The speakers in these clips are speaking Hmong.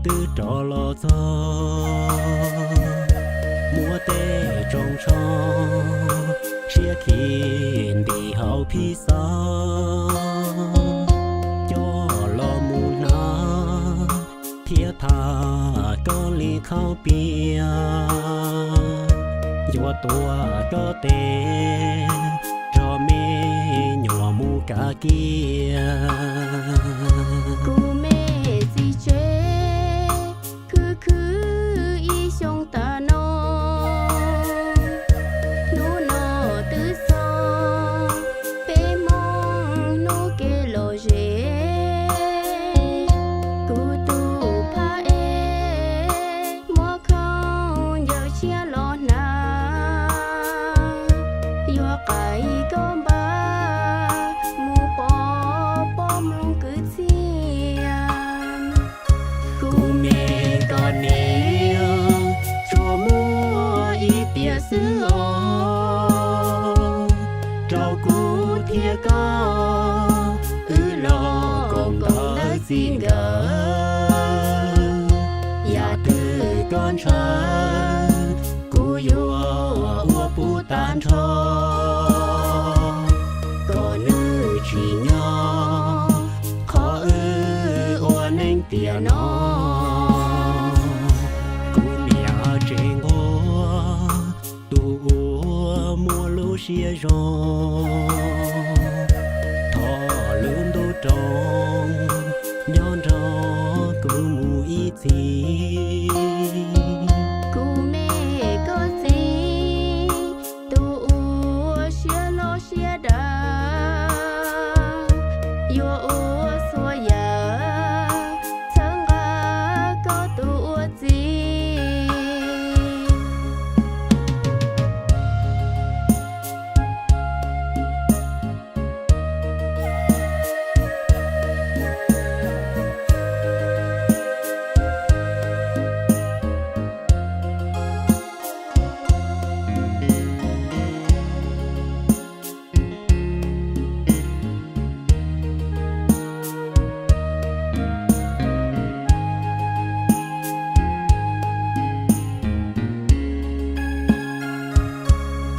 twb rov los txog, muab tej tsoos tsho, siab khi ntim hauv phij xab, coj los mus hnav thiab tham koj li khaub pias, yuav tua koj tes nrog me nyuam mus kav kiab. Kuv me txiv tsev khwv khwv ib xyoos tas no, hnub no twb txog peb hmoob hnub kev lom zem. Kuv tus phab ev muab khaub ncaws tshiab los hnav, yuav qais koj npab mus pov pob mloog kwv txhiaj. Kuv me koj niam, tsuas muaj ib tiam xwb os, rau kuv thiab koj, wb los koom ntawv txij nkawm. Yam twg koj ntshaw, kuv yuav ua pub tag nrho, kom nws tsim nyog qhov wb ua neej tiam no. Kuv niam tsev nquag, tus uas muaj lub siab zoo, thov lub ntuj roos nyob nrog kuv mus ib txhis. Kuv me koj txiv, tus uas siab loj siab dav, yuav ua txhua yam txhawb nqa koj tus ua txiv.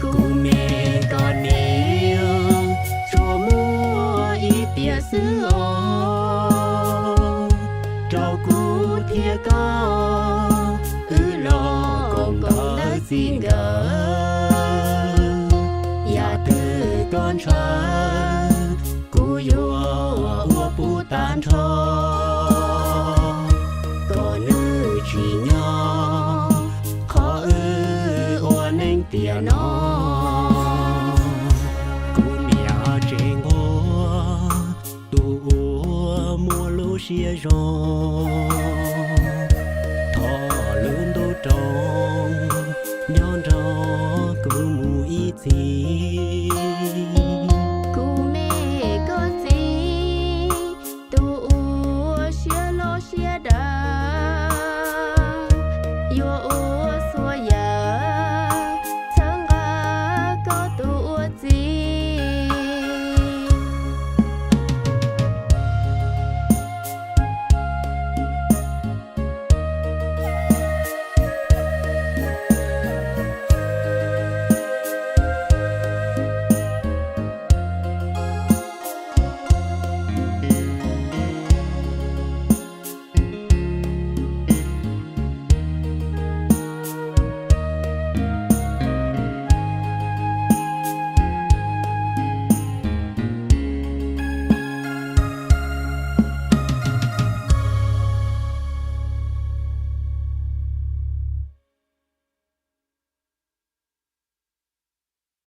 Kuv me koj niam, tsuas muaj ib tiam xwb os, rau kuv thiab koj, wb los koom ntawv txij nkawm. Yam twg koj ntshaw, kuv yuav ua pub tag nrho, kom nws tsim nyog qhov wb ua neej tiam no. Kuv niam tsev nquag, tus uas muaj lub siab zoo,